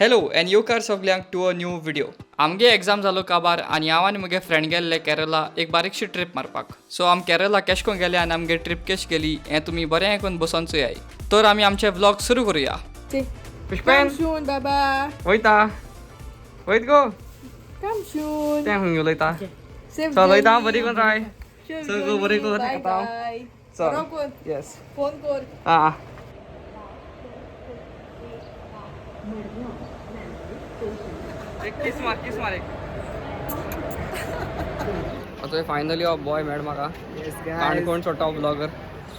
Hello and येवकार सगल्यांक to a new video. आमगे एग्जाम जालो काबार आनी हांव आनी म्हगे फ्रेंड गेल्ले केरला एक बारीकशी ट्रीप मारपाक. सो आम केरला केश कोन गेले आनी आमगे ट्रीप केश गेली हें तुमी बरें आयकून बसोन चोयाय. तर आमी आमचे व्लॉग सुरू करुया. पुष्पेन Come बाबा. वयता वयत गो Come soon. तें खंय उलयता. Safe चल वयता journey. बरी करून राय. Safe चल गो, बरी journey. करून Bye येता. bye. चल. बरो कर. येस. फोन कर. आं एक किस मार, किस मार एक. आतां फायनली हो बॉय मेळ म्हाका. Yes guys. काणकोणचो टॉप ब्लॉगर.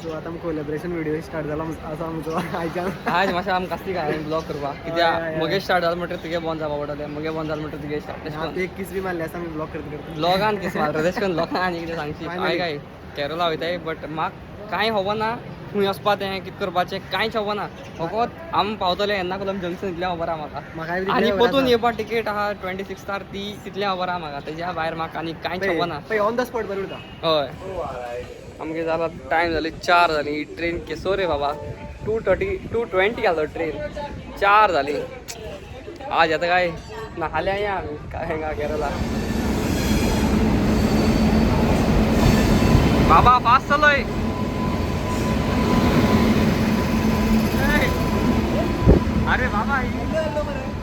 सो आतां कोलॅबरेशन व्हिडिओ स्टार्ट जाला आसा आमचो आयच्यान. आज मातशें आमकां कास्ती काय ब्लॉग करपाक कित्याक हय, हय, मगे स्टार्ट जालें म्हणटकीर तुगे बंद जावपा पडटलें, मगे बंद जालें म्हणटकीर तुगे स्टार्ट. तशें आतां एक किस बी मारली आसा आमी ब्लॉग करता करता. ब्लॉगान किस मारता तशें करून लोकांक आनी कितें सांगची. Finally. हय काय केरला वयताय बट म्हाका कांय खबर ना खंय वचपा तें कितें करपाचें कांयच खबर ना. फकत आमी पावतले एर्नाकुलम जंक्शन इतलें खबर आहा म्हाका. म्हाकाय बी आनी तितलें खबर परतून आसा. येवपा टिकेट आहा 26 ती तितलें खबर आहा म्हाका. तेज्या भायर म्हाका आनी कांयच खबर ना. पळय ऑन the spot बरें उरता. हय आमगे जाला टायम जाली 4 जाली. ही ट्रेन केसो रे बाबा 2:30 2:20 आलो ट्रेन 4 जाली. आज आतां काय ना फाल्यां या आमी काय हिंगा केरला. बाबा फास्ट चलोय. अरे बाबा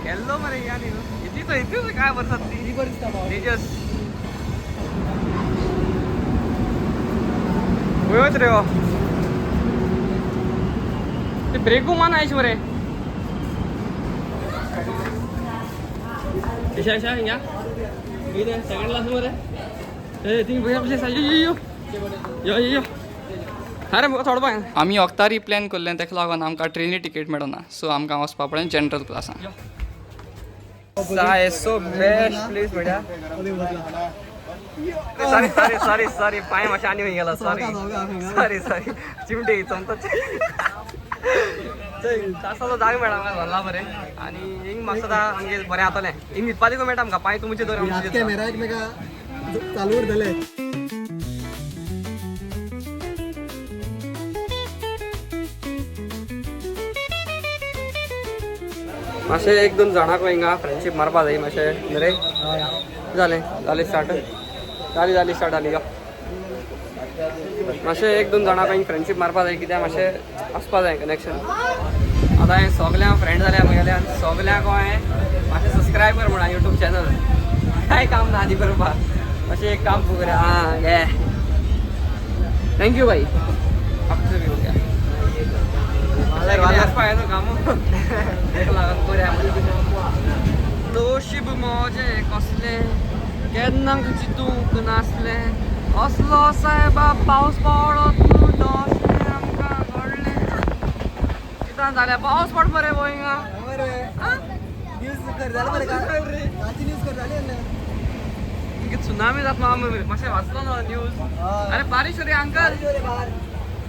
येल्लो मरे या न्ही इतली तो इतली काय बरसात ती बरी दिसता भाव. तेजस खंय रे हो ते ब्रेकू मान आयश मरे. इशा इशा हिंगा कितें सेकंड क्लास मरे. ए थिंग भया बशे यो यो यो यो यो. अरे म्हाका थोडो पाय. आमी वखतारी प्लॅन केल्लें तेका लागून आमकां ट्रेनी तिकेट मेळना. सो आमकां वचपा पडलें जनरल क्लासान. सो बेस्ट प्लेस म्हळ्यार. सॉरी सॉरी सॉरी सॉरी पांय मातशें आनी खंय गेला. सॉरी सॉरी सॉरी चिमटे चमतो तासाचो जागो मेळ्ळा आमकां धरला बरें. आनी हिंग म्हाका सदां आमगे बरें जातलें. हिंग न्हिदपा देखून मेळटा आमकां. पांय तुमचे दवर आमचे. कॅमेरा एकमेका चालू उरतले. मातशें एक दोन जाणांक हिंगा फ्रेंडशीप मारपा जाय मातशें रे. जालें जालें स्टार्ट जाली जाली स्टार्ट जाली. यो मातशें एक दोन जाणांक हिंग फ्रेंडशीप मारपा जाय कित्याक मातशें आसपा जाय कनेक्शन. आतां हांवें सगल्यांक फ्रेंड जाल्या म्हगेल्या आनी सगल्यांक हांवें मातशें सबस्क्रायब कर म्हणा यूट्यूब चॅनल. कांय काम ना आनी करपाक मातशें एक काम करूया. आं घे thank you भाई. आपसे भी हो गया आसपा न्हू काम तेका लागून करूया. नशीब म्हजें कसलें केन्ना चिंतूंक नासलें असलो सायबा पावस पडत तसलें आमकां घडलें. कितें जालें पावस पड मरे गो हिंगा. न्यूज खरी जाली मरे कालची न्यूज खरी जाली. सुनामी जात मातशें वाचलो ना न्यूज. अरे बारिश हो रही है अंकल,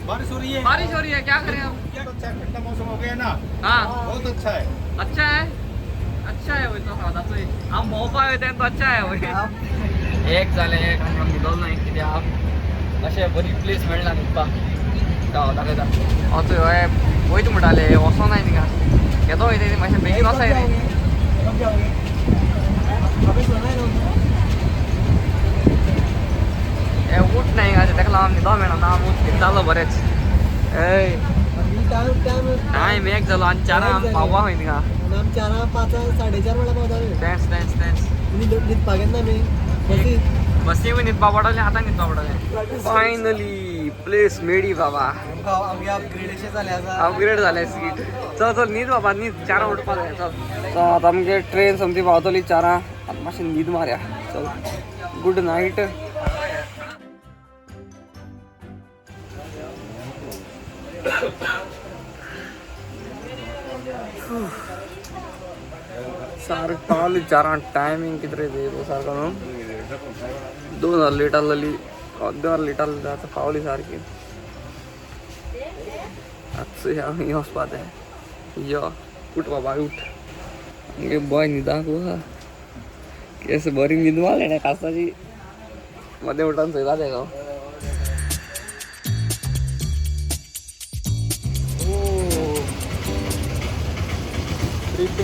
बारिश हो रही है. बारिश हो रही है क्या करें हम. क्या अच्छा ठंडा मौसम हो गया ना. हाँ बहुत अच्छा है. अच्छा है अच्छा है वही तो सादाचो आम भोंवपा वयता तो अच्छा है वही. एक जालें एक आमकां न्हिदोल ना कित्याक अशें बरी प्लेस मेळना न्हिदपाक. गांव दाखयता वचूं हय वयता म्हणटाले वचोनाय थिंगा केदो वयता ते मातशें बेगीन वचाय रे. हे उठ ना हिंगा तेका लागून न्हिदो मेळना. आम उठ न्हिदतालो बरेंच. ए टायम एक जालो आनी 4 आम पावपा खंय थिंगा. आमी 4 5 4:30 म्हळ्यार पावताले. तेंच तेंच तेंच न्हिदपाक येना आमी बसीत बसीकूय न्हिदपा पडटलें आतां न्हिदपा पडटलें. फायनली प्लेस मेळ्ळी बाबा. आमगे अपग्रेडेशन जालें आसा. अपग्रेड जालें सीट. चल चल न्हीद बाबा न्हीद. 4 उठपा जाय. चल चल आतां आमगे ट्रेन सोमती पावतली 4. आतां मातशें न्हीद मारया. चल गुड नायट. सारको पावली 4. टायमींग कितें रे ते सारको न्हू 2 वर लेट आहलेली अर्द वर लेट आहलेली. आतां पावली सारकी. आतां हांव वचपा तें. यो उठ बाबा उठ. आमगे बॉय न्हिदाक आसा. केस बरी न्हीद मारले कासाची मदें उठोन चोयता तेका.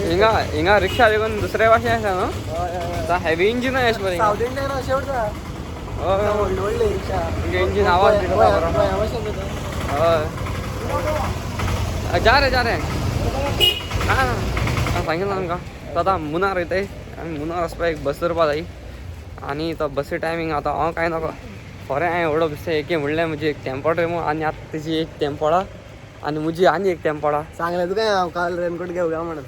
हिंगा हिंगा रिक्षा देखून दुसरे भाशेन आसा न्हू. आतां हेवी इंजिन अशें मरे. सावथ इंडियन अशें उरता. हय. व्हडले व्हडले रिक्षा. इंजिन आवाज दिता बरो. गोंया भशेन जाता. हय, जा रे जा रे. हां, सांगितलं आमकां. तो आतां मुनार वयताय आमी. मुनार वचपाक एक बस धरपा जाय आनी तो बसी टायमींग आतां हांव कांय नाका. खरें हांवें एवढो बेश्टें एके म्हणलें म्हजी एक टेम्पो रे आनी आतां तेजी एक टेम्पोडा आनी म्हजी आनी एक टेम्पोडा. सांगलें तुका हांव काल रेनकोट घेवया म्हणून.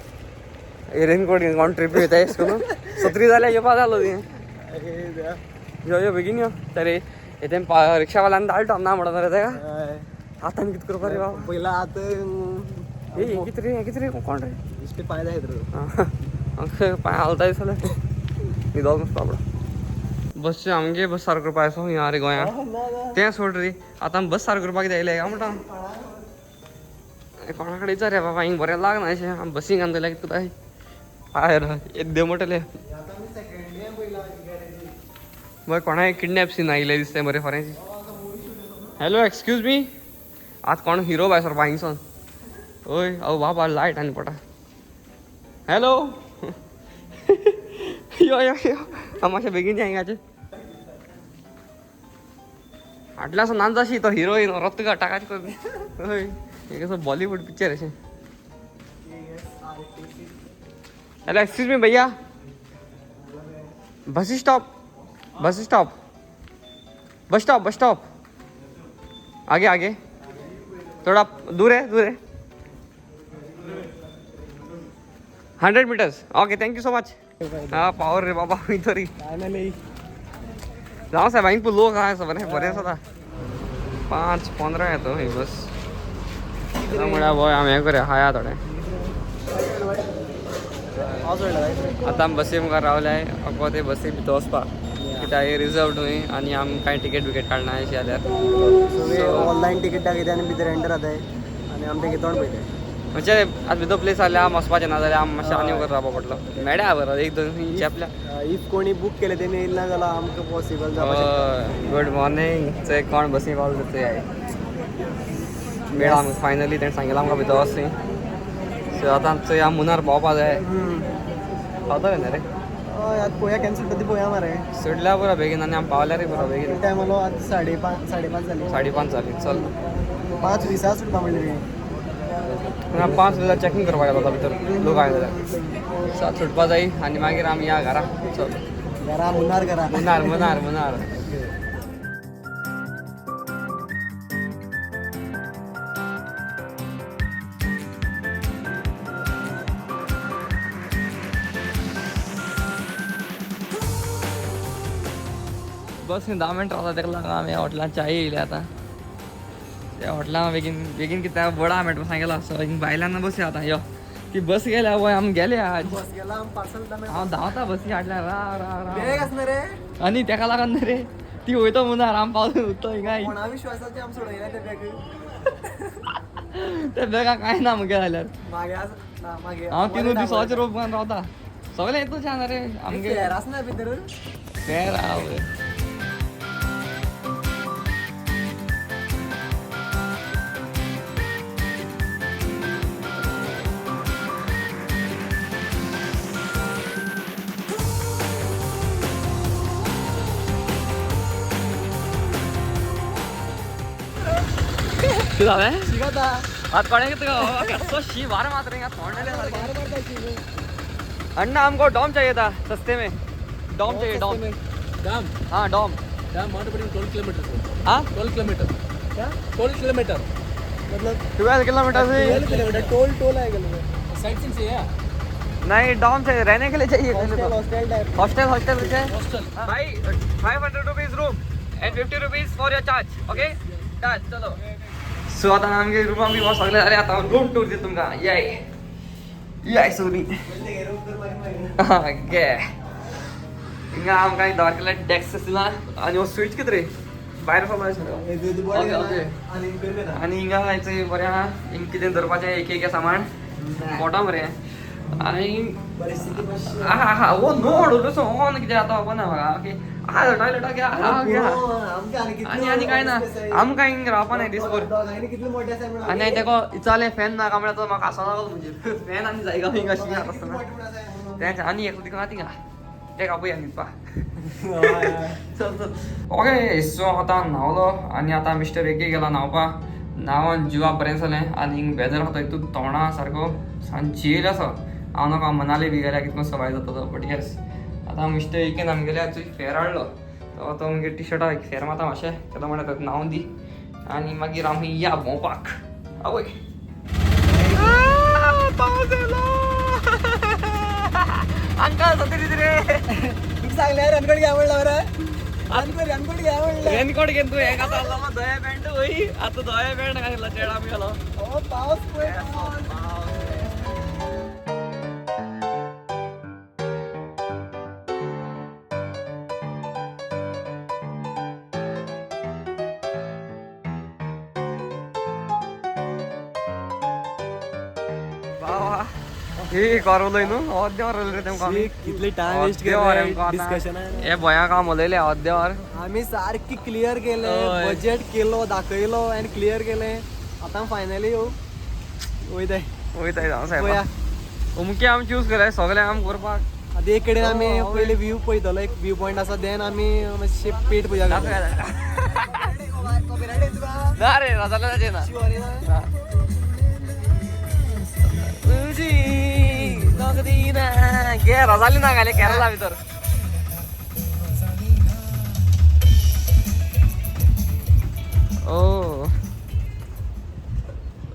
रेनकोट घेवन कोण ट्रिपी वयताय अशें करून सत्री जाल्यार येवपा जालो ती. यो यो, बेगीन यो. तरी तें रिक्षावाल्यान धाडटा ना म्हणून रे तेका. आतां कितें करपा रे बाबा? पहिला आतां. ए, कितें रे, कितें रे, कोण रे? बेश्टे पांय जायत रे. पांय हालता दिसले. न्हिदोन मस्त बाबडो. बस आमगे बस सारको करपा आसो हिंगा रे गोंयांत. तें सोड रे, आतां बस सारको करपाक कितें येयलें काय म्हणटा. कोणा कडेन विचार रे बाबा, हिंग बरें लागना अशें. आमी बसीक घालून जाल्यार कितें हय येद्दे मोटले बरें. कोणाय किडनॅप सीन आयिल्लें दिसता मरे फारांची. हॅलो, एक्सक्यूज मी, आतां कोण हिरो भायर सरपा हिंगसून. हय, अहो बाबा, लायट आनी पडटा. हॅलो, यो यो यो, हांव मातशें बेगीन या हिंगाचे. हाडल्या असो नाच जाशी तो हिरोईन रक्त टाकाच करून. हय, हे कसो बॉलिवूड पिक्चर अशें. हॅलो, एक्सक्यूज मी भैया, bus stop, bus stop, bus stop, bus stop. आगे आगे, थोड़ा दूर है, दूर है, 100 meters. Okay, thank you so much. हा, पावर रे बाबा तरी. फायनली. जावं साहेब, हांगा लोक आहा बरें बरें आसा. 5:15 येतो ही बस म्हळ्यार. वय आमी हें करया, खाया थोडें. आतां आमी बसी मुखार रावले. अगो ते बसी भितर वचपाक कित्याक रिजर्व न्हय आनी आमी कांय टिकेट बिकेट काडना अशें जाल्यार. ऑनलायन तिकीट दाखयता आनी भितर एंटर जाताय आनी आमी तेगे तोंड पळयताय. म्हणजे आतां भितर प्लेस जाल्यार आमी वचपाचें ना जाल्यार आमी मातशें आनी वयर रावपा पडलो. मेळ्या बरो एक दोन चेपल्या. If कोणी बूक केले तेणी येयले ना जाल्यार आमकां पॉसिबल जावपाक शकता. Good morning. चोय कोण बसी पावलो चोय. मेळ्ळा आमकां फायनली. तेणें सांगिल्लें आमकां भितर वच थंय. सो आतां चोय, आमी मुनार भोंवपा जाय. पावतले न्ही रे? हय, आतां पळोवया, केन्ना सुट्टा ती पळोवया मरे. सुटल्या पुरो बेगीन आनी आमी पावल्यार पुरो बेगीन. टायम आलो आतां 5:30, 5:30 जाली. 5:30 जाली, चल. 5:20 सुटपा म्हणलें तुवें. 5 जाल्यार चॅकिंग करपाक येता भितर लोक आयले जाल्यार. 7 सुटपा जाय आनी मागीर आमी या घरा, चल. घरा, मुन्नार घरा. मुन्नार, मुन्नार, मुन्नार. बस 10 मिनट रावता. तेका लागून आमी हॉटेलान च्याय येयले. आतां त्या हॉटेलान बेगीन बेगीन कितें वडा मेळटा सांगला. सो हिंग बायलांना बस आतां यो ती बस गेल्या. वय, आमी गेले आज. बस गेला, आमी पार्सल. हांव धांवता बसी हाडल्या रा रा रा. बॅग आसना रे. आनी तेका लागून न्ही रे, ती वयता मुनार, आमी पावून उरतो हिंगा. कोणा विश्वासाचे आमी सोडयले ते बॅग. त्या बॅगा कांय ना मुगे जाल्यार. मागे आस ना मागे. हांव 3 दिसाचेर रोप घालून रावता. सगळें येतूच आहा रे आमगे. फेर आसना भितर. फेर आहा वय. कितें जालें? शिकता. आतां कोणें कितें कसो शी वार मात रे तोंड. अन्ना, हमको डॉम चाहिए था सस्ते में. डॉम चाहिए, डॉम. Dam? हाँ, डॉम. Dam Mattuppadi 12 kilometer. हाँ. 12 किलोमीटर. क्या? 12 किलोमीटर. मतलब? 12 किलोमीटर से. 12 किलोमीटर टोल, टोल आएगा. साइट सीन से है. नहीं, डॉम चाहिए, रहने के लिए चाहिए पहले हॉस्टल. तो. Hostel type. Hostel, hostel चाहिए. हॉस्टल. भाई, 500 rupees room and 50 rupees for your charge. Okay, done. चलो. सो आतां आमगे रुमा बी सगळे जाले. आतां रूम टूर दिता तुमकां. याय याय सोरी गे. हिंगा आमकां दवरकेले डेस्क आसला आनी हो स्विच कितें रे भायर सरलो. Okay okay. आनी हिंगा चोय बरें आहा. हिंगा कितें दवरपाचें एक एक सामान मोठो मरे. आनी आहा आहा, हो नोड असो ऑन कितें जाता खबर ना म्हाका. ओके. टॉयलेट आनी आनी काय ना आमकां हिंग रावपा नाय दिसभर. आनी तेका विचारलें फॅन नाका म्हळ्यार तो म्हाका आसना लागलो म्हणजे फॅन आनी जायगा हिंग अशी आसतना तेंच. आनी एकलो तिका थिंगा तेका पळय न्हिदपा. चल चल ओके. सो आतां न्हांवलो आनी आतां मिस्टर एके गेला न्हांवपा. न्हांवन जिवा बरें जालें. आनी हिंग वेदर आसा तो हितून तोंडा सारको सान चील आसा. हांव नाका मनाली बी गेल्यार कितको सवाय जाता तो. बट येस आतां मिस्टर एकेन आमगेल्या फेर हाडलो तो तो मागीर टी शर्टाक एक फेर मारता मातशें तेका म्हणटा न्हांवन दी आनी मागीर आमी या भोंवपाक. आवय पावस येयलो. अंकल सत्री रे सांगले रेनकोट घ्या म्हणलं बरं, रेनकोट घ्या म्हणलं. रेनकोट घेवन तूं हें खाता धंये पॅन्ट वय आतां धंये पॅन्ट घातला चेडा गेलो. पावस पळय. हे करवलय न्हू अर्दें वर उलयले तेमकां आमी. कितले टाइम वेस्ट अर्दें वर केले आमकां आतां. डिस्कशन. हे भंया काम उलयले अर्दें वर. आमी सारकी क्लियर केले, हय. बजेट केलो, दाखयलो आनी क्लियर केले. आतां फायनली वयताय वयताय जावं सायबा. पळया. अमके आमी चूज केले सगळें आम करपाक. आतां एक कडेन आमी पयले व्यू पळयतलो, एक व्यू पॉयंट आसा, देन आमी मातशें पेट पुजा करतले. ना रे जाल्यार ना. गे रजाली ना घाले केरला भितर. ओ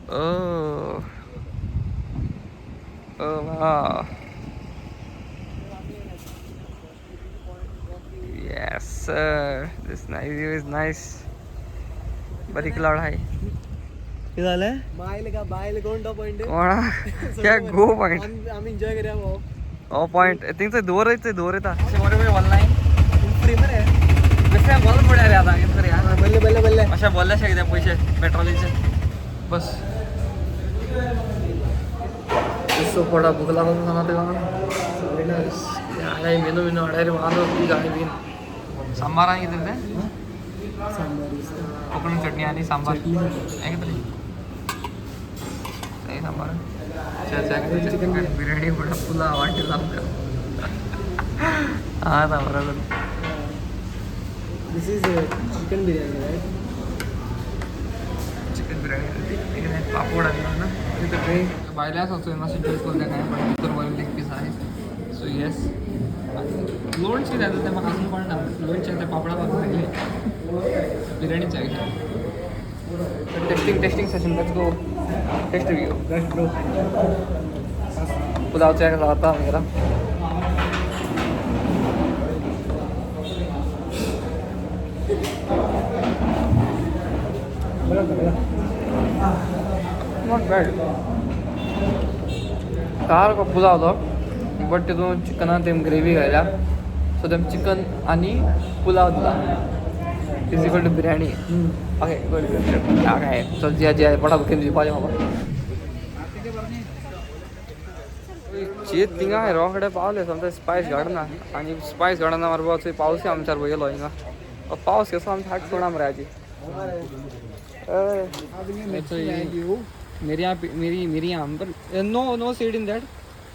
ओ ओ wow. Yes sir, this nice view is nice. बरी क्लाउड आहे. कितें जालें? बायल का बायल कोण तो पॉयंट? कोणा क्या गो पॉयंट? आमी एन्जॉय करया भाऊ. हो पॉयंट थिंगसर दवर दवर येता बरोबर बोललाय फ्री मरे. बेश्टें बोल पडया रे आतां कितें करया. बल्ले बल्ले बल्ले. अशें बोल्लेशें कितें पयशे पेट्रोलीचे बस. सो पोटा भूक लागून सांगा तुका. मेनू मेनू हाडाय रे वांदो गाय बीन सांबार आनी कितें तें कोकण चटणी आनी सांबार हें कितें तें सांबार चिकन बिर्याणी फुडें पुलाव वांटिला आमकां. आं बरोबर. This is chicken biryani right? Chicken biryani papad आनी ना भायले आसा चोय मातशें ज्यूस करता काय पण भितर बरें लेग पीस आहे. सो येस लोणचें जाता तें म्हाका आजून कळना. लोणचें तें पापडा भाजून बिर्याणीचें. Tasting tasting session, let's go taste review. पुलावचें जाता आमगेला. Not bad. सारको पुलाव तो बट तितून चिकनान तेम ग्रेवी घायल्या सो तेम चिकन आनी पुलाव दिला is equal to biryani. Okay good good. Okay चल जिया जिया पोटा भुकेन दिवपाचें म्हाका. चेत थिंगा रोखडे पावले समजा स्पायस गार्डना. आनी स्पायस गार्डना मारपा पावसूय आमच्यार येयलो हिंगा. पावस कसो आमच्या हाट सोडा मरे आजी. मेरी यहाँ मेरी मेरी यहाँ पर no no seed in that.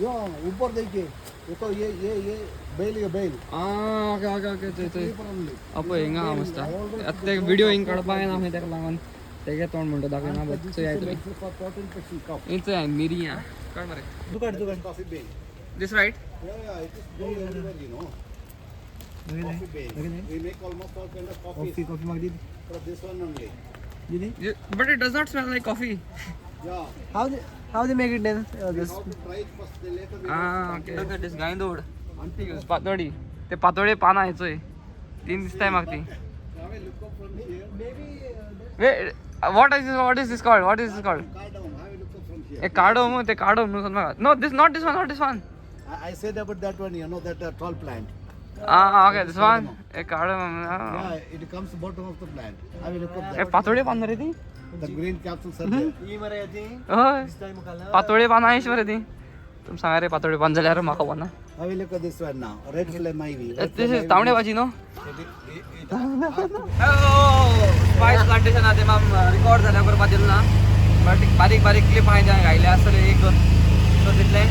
ऊपर देखिए ये तो ये ये ये बेल है बेल. आं ओके ओके ओके. चोय चोय अपय हिंगा मस्त. आतां ते व्हिडिओ हिंग काडपा येना आमी तेका लागून तेगे तोंड म्हणटा दाखयना. बट चोय तुमी ही चोय मिरयां काड मरे. तू काड तू काड. Coffee bale. This right? Yeah, yeah, it is grown everywhere, you know. Coffee bale. We make almost all kind of coffees coffee coffee मागदी from this one only. दीदी. But it does not smell like coffee. Yeah. How they make it then? This How to try it first, then later we ah okay. Look at this गायंदोड patodi ते पातोडे पानां हेचोय तीन दिसताय म्हाका ती. Have a look up from here. Maybe Wait, what is this? What is this called? What is this called? Cardamom. Have a look up from here. A cardamom, ते cardamom न्हू म्हाका. No, this not this one, not this one. I said about that one, you know, that tall plant. Ah, okay, this one. A cardamom. Yeah, it comes bottom of the plant. Have a look up A that. पातोडे पान रे ती. The green capsules are there. ही मरे ती हय दिसताय मुखाला. पातोळे पानां आयश मरे ती. तुम सांगा रे पातोळे पान जाल्यार म्हाका खबर ना. I will look at this one now. Red flame ivy. This is तांबडे भाजी नो. हॅलो, स्पायस प्लांटेशन आहा ते माम रिकॉर्ड जाल्या करपा दिल ना, बट बारीक बारीक क्लिप हांवें थंय घायले आसतले एक दोन. सो तितलें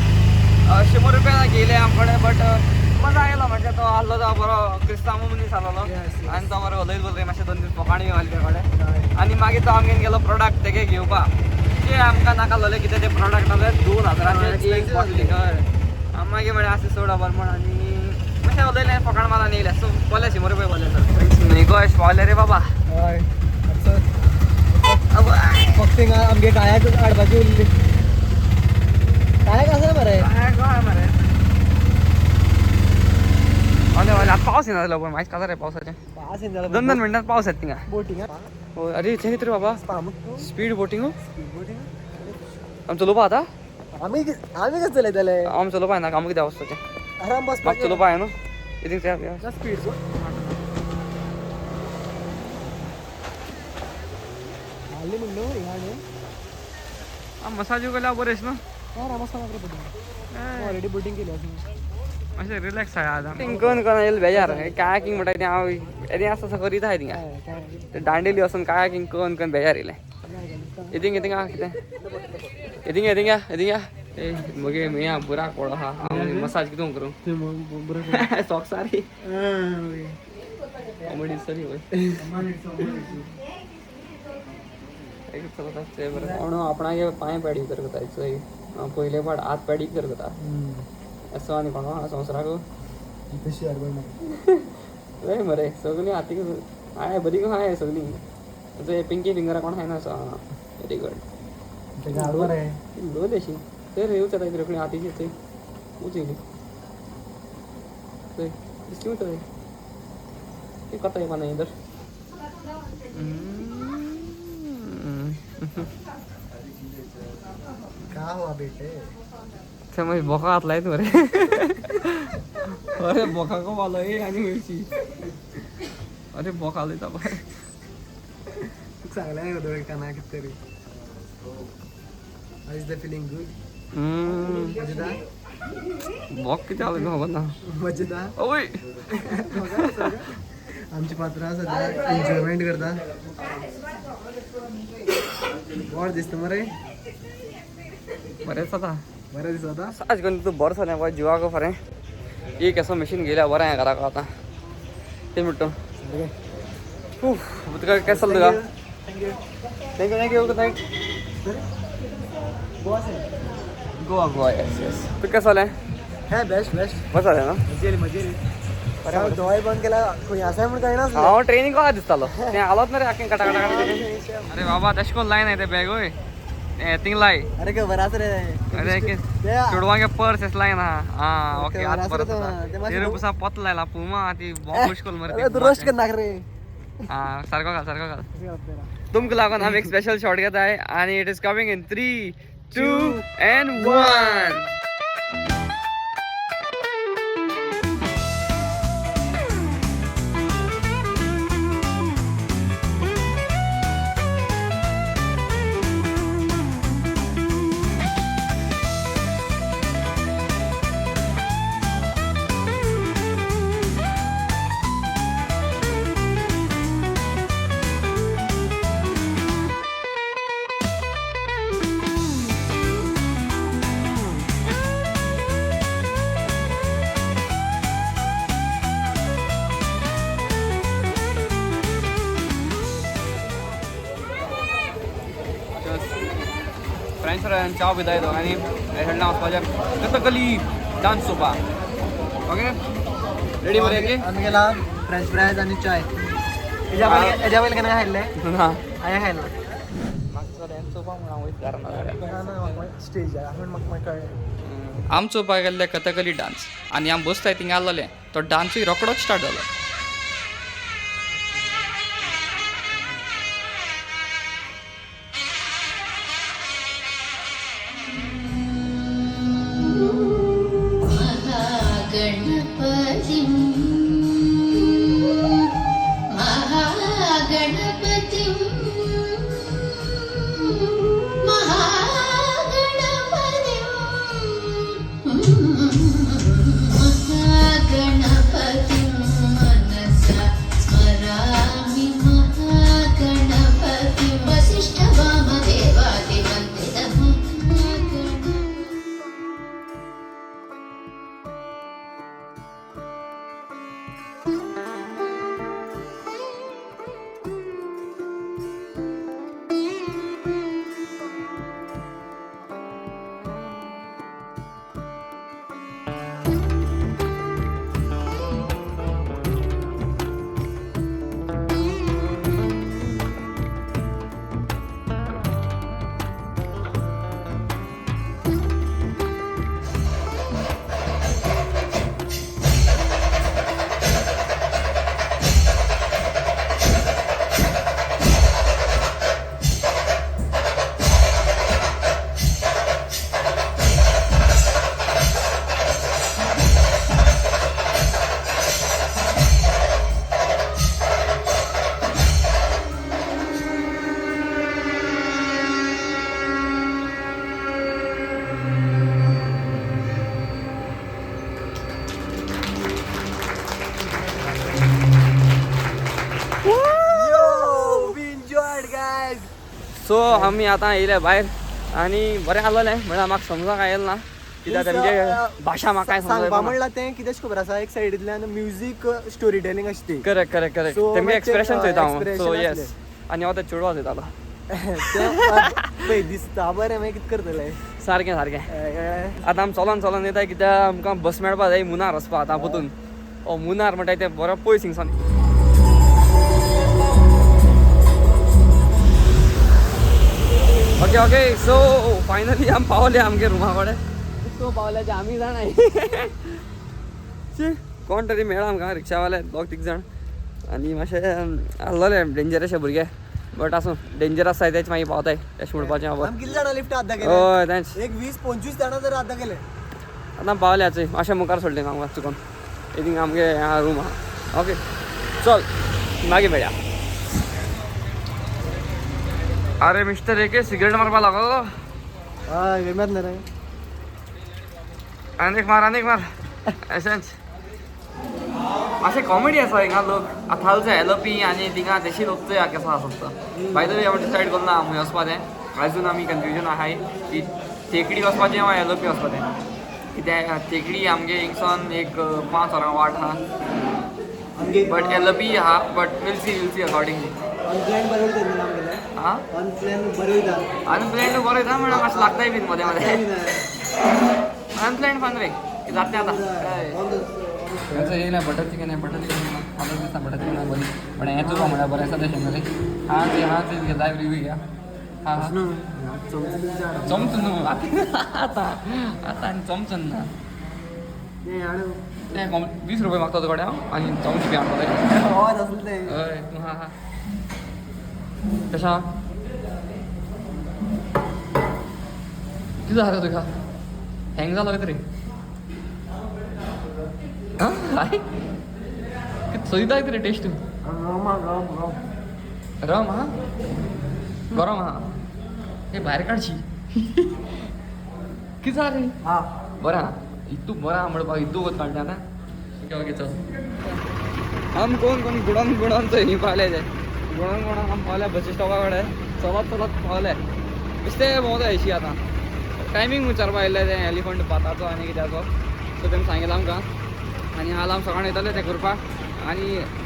100 रुपया घेयले आमकडे, बट मजा आयलो. म्हणजे तो आहलो तो बरो क्रिस्तांव मनीस आहलो आनी तो बरो उलयत उलयत मातशें दोन दीस फोकाणी बी मारली त्या कडेन. आनी मागीर तो आमगेर गेलो प्रोडक्ट तेगे घेवपा, जे आमकां नाका आहलोले कितें ते प्रोडक्ट आहले 2000चे एक बॉटली. हय, मागीर म्हळें आसा सोड खबर म्हण, आनी मातशें उलयलें फोकाण मारून आनी येयलें. सो बोले 100 रुपया बोले सर. न्हय पावले रे बाबा. हय, फक्त हिंगा आमगे कायाक हाडपाची उरली. कायाक आसा मरे? काय मरे ओले ओले. आतां पावस येना जालो, पण मातशें काजार रे पावसाचें. पास येना जालो. दोन दोन मिनटात पावस येता थिंगा. बोटींग. हय, अरे थंय कितें रे बाबा, स्पीड बोटींग. आम चलोवपा आतां? आमी आमी कशें चलयतले? आम चलोवपा येना, आमकां कितें वचपाचें? आराम बस. म्हाका चलोवपा येना कितें. स्पीड हाडली म्हण न्हू हिंगा हाडून. मसाज केल्यार बरें न्हू. हय, ऑलरेडी बोटींग केली आसा. मातशें रिलॅक्स आहा आतां. कन कन येयलें बेजार कायाकिंग म्हणटा तें हांव येदें आसा तसो करीत आहाय थिंगा. ते दांडेली वचून कायाकिंग कन कन बेजार येयलें. येदिंग येदिंग आहा कितें येदिंग येदिंग या येदिंग या. ए मगे मिया बुराक पडो आहा, हांव मसाज कितें करूं सॉक्स सारी कॉमेडी सरी वय. कोण आपणागे पांय पेडी करता चोय, पयले फाट हात पेडी करता असो. आनी कोण संवसाराक वय मरे सगळीं हातीक हांवें बरी हांवें सगळीं चोय पिंकी फिंगरां कोण खायना असो. Very good. लोल अशी थंय रे उच येता रोखडी हातीची थंय उच येयली थंय दिसली उच थंय ती कता येवपा ना इधर. का हुआ बेटे? ते मागीर बोका हात लायत मरे. अरे बोकाको वालो ए आनी खंयची. अरे बोका लायता पळय. तुका सांगलें न्ही गो काना कितें तरी. How is the feeling good? मजेदार? बोक कितें आलो खबर ना. मजेदार. ओय आमची पात्रां सद्या एन्जॉयमेंट करता. बरें दिसता मरे? बरें जाता. बरें दिसता. आज करून तूं बरो जालें पळय जिवाक फारें. एक असो मशीन घेयल्या बरें हांवें घराक आतां. तें म्हणटा तुका केसो जालें तुका? Thank you. Thank you thank you good night. Goa Goa yes yes. तुका केसो जालें? हे बेस्ट बेस्ट. बरें जालें न्हू? मजा येयली मजा येयली. दोळे बंद केला खंय आसा म्हण कळना. हांव ट्रेनीक कसा दिसतालो तें आलोच ना रे आख्खें कटा कटा कटा. अरे बाबा तशें करून लायन ते बॅग वय थिंग लाय. अरे खबर आसा रे. अरे चेडवांगे पर्स एस लायन आहा. आं ओके आतां परत ते पुसा पोत लायला पुमा ती बॉम्ब मुश्कल मरे. तूं रोस्ट करनाक रे. आं सारको घाल सारको घाल. तुमकां लागून आमी एक स्पेशल शॉट घेताय आनी it is coming in 3 2 and 1. French फ्रायन चाव पिताय तो आनी हेडना वचपाचें कथकली डान्स चोवपा. ओके रेडी मरे की? आमी गेला फ्रेंच फ्रायज आनी चाय. हेज्या पयलीं केन्ना खायल्लें? ना हांवें खायला. म्हाका डान्स चोवपा म्हूण हांव वयता घरा. स्टेजार म्हूण म्हाका कळ्ळें. आम चोवपाक गेल्ले कथकली डान्स आनी आम बसताय थिंगा आहलोले तो डान्सूय रोकडोच स्टार्ट जालो. महागणपतिं महागणपतिं महागणपतिं. सो आमी आतां येयले भायर आनी बरें आसलेलें म्हळ्यार म्हाका समजूंक काय येयलें ना कित्याक तेमगे भाशा म्हाका कांय सांगपा समजूंक म्हणल्यार तें कितें खबर आसा, एक सायडींतल्यान म्युजीक स्टोरी टेलिंग अशी ती. करेक्ट करेक्ट करेक्ट, So, तेमगे मागीर एक्सप्रेशन चोयता हांव. expression so yes, आसले. आनी हांव ते चेडवा चोयतालो. तें पळय दिसता बरें, मागीर कितें करतले. सारकें सारकें. आतां आमी चलोन चलोन येता कित्याक आमकां बस मेळपा जाय मुनार वचपा आतां परतून. ओ मुनार म्हणटा तें बरो पयस हिंगसान. ओके ओके, सो फायनली आमी पावले आमगे रुमा कडेन. सो पावले ते आमी जाणाय. शी, कोण तरी मेळ्ळा आमकां रिक्षावाले दोग तीग जाण आनी मातशें आसलोले डेंजरस भुरगे, बट आसूं, डेंजर आसता तेच मागीर पावताय अशें म्हणपाचें हांव. आमी कितले जाणां लिफ्ट आद्दा गेले? हय तेंच. एक 20-25 जाणां जर आद्दा गेले. आतां पावले चोय, मातशें मुखार सोडलें आमकां चुकोन. थिंग आमगे रूम आहा. ओके चल मागीर मेळया. अरे मिस्टर एके सिगरेट मारपा लागलो. हय विमेत न्ही रे. आनीक मार, आनीक मार. अशेंच मातशें कॉमेडी आसा हिंगा लोक आथालचे एलोपी आनी थिंगा देशी लोक चोय केसो आसा फक्त. बाय the way हांव डिसायड करूं ना खंय वचपा तें, आजून आमी कन्फ्युजन आहाय की टेकडी वचपाचें वा एलोपी वचपाचें. कित्याक टेकडी आमगे हिंगसून एक 5 वरां वाट आहा, आमगे बट एलोपी आहा, but will see, will see accordingly. Unplanned बरें वयता न्ही आमगेलें. आं अनप्लॅन बरें वयता. अनप्लॅन्ड बरें वयता म्हणल्यार मातशें लागताय बीन मदें मदें. अनप्लॅन्ड फन रे जाता आतां. हेचो येयला बटर चिकन आहे, बटर चिकन म्हाका दिसता बटर चिकन बरी, पण हें चोवपा म्हळ्यार बरें आसा तशें न्हू रे. हां ते, हां ते लायव रिव्यू घ्या. हां हां, चमचो न्हू आतां आतां आतां आनी चमचो ना तें 20 रुपये मागता तुका हांव आनी चमचे बी हाडपाक जाय. हय आसलें तें. हय तूं हां हां कशें आहा? कितें जालें तुका? हँग जालो कितें रे? आं हाय कितें सोदिता कितें रे टेस्ट? रम रम रम रम आहा, गरम आहा. हे भायर काडशी कितें जालें? हा बरें आहा, इतू बरें आहा म्हणपाक इतू वत काडटा आतां. ओके ओके चल. आम कोण कोण गुडोन गुडोन चोय न्ही पावले ते गुडोन गुडोन आम पावले बस स्टॉपा कडेन, चलत चलत पावले. बेश्टे भोंवता अशी आतां. टायमींग विचारपा आयिल्ले ते एलिफंट पाताचो आनी कित्याचो, सो तेमी सांगिल्लें आमकां. आनी हाल आम सकाळीं वयताले तें करपाक आनी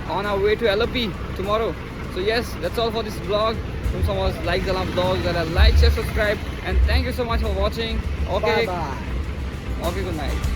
on our way to Alleppey tomorrow. So yes, that's all for this vlog. तुम समज लायक जाला ब्लॉग जाल्यार like, share, subscribe and thank you so much for watching. Okay okay, good night.